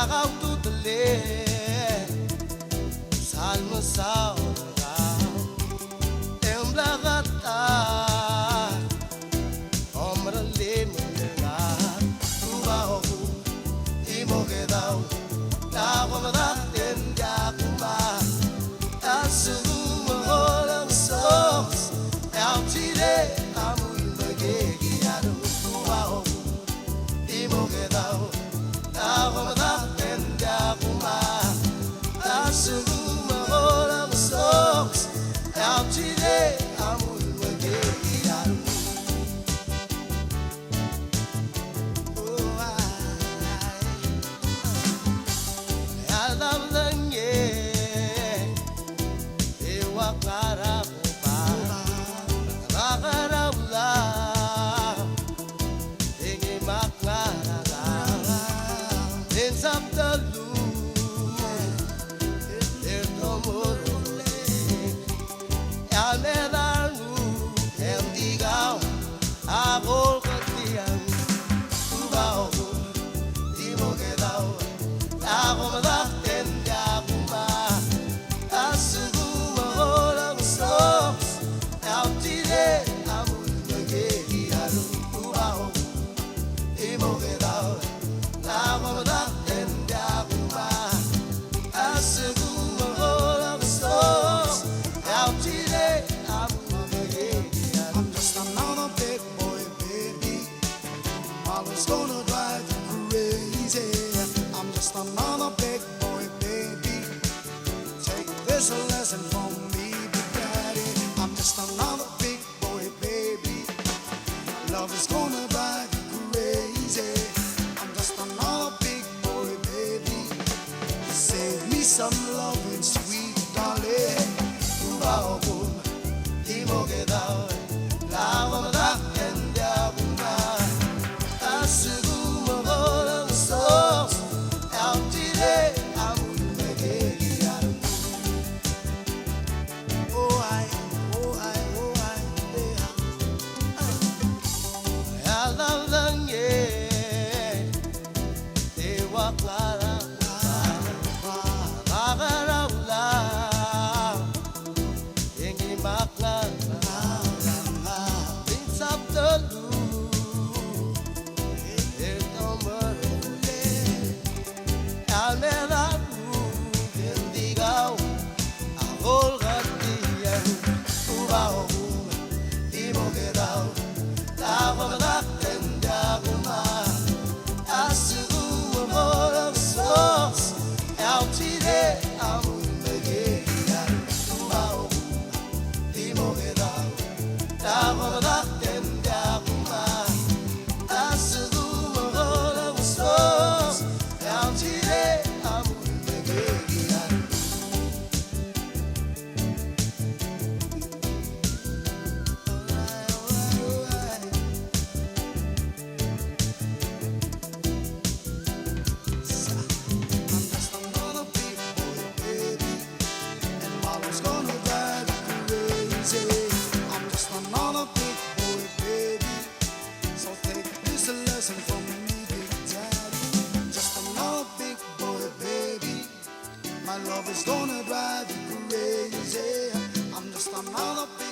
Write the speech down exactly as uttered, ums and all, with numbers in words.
Kau tutelel, sal mesaul er kau, e ng blak a ta omerellim er ngak. Rubak, di mo kedaol, a ko medakt e ng diak kumak. A lsekum e ng olengsoks, e a uchilei a mo mekekerei. Rubak, di mo kedaol, a ko medakt e ng diak kumak. A lsekum e ng olengsoks, e a uchilei a mo mekekerei. I'm just another big boy, baby. My love's gonna drive you crazy. I'm just another big boy, baby. Take this a lesson from me, Big Daddy. I'm just another big boy, baby. Love is gonna drive you crazy. I'm just another big boy, baby. Save me some loving, sweet darling. Rubak, di mo kedaol, a ko medakt e ng diak kumak. A lsekum e ng olengsoks, e a uchilei a mo mekekerei. I'm just another big boy, baby. And my love's gonna drive you crazy. I'm just another big boy, baby. So take this a lesson from me, Big Daddy. Just another big boy, baby. My love is gonna drive you crazy. I'm just another big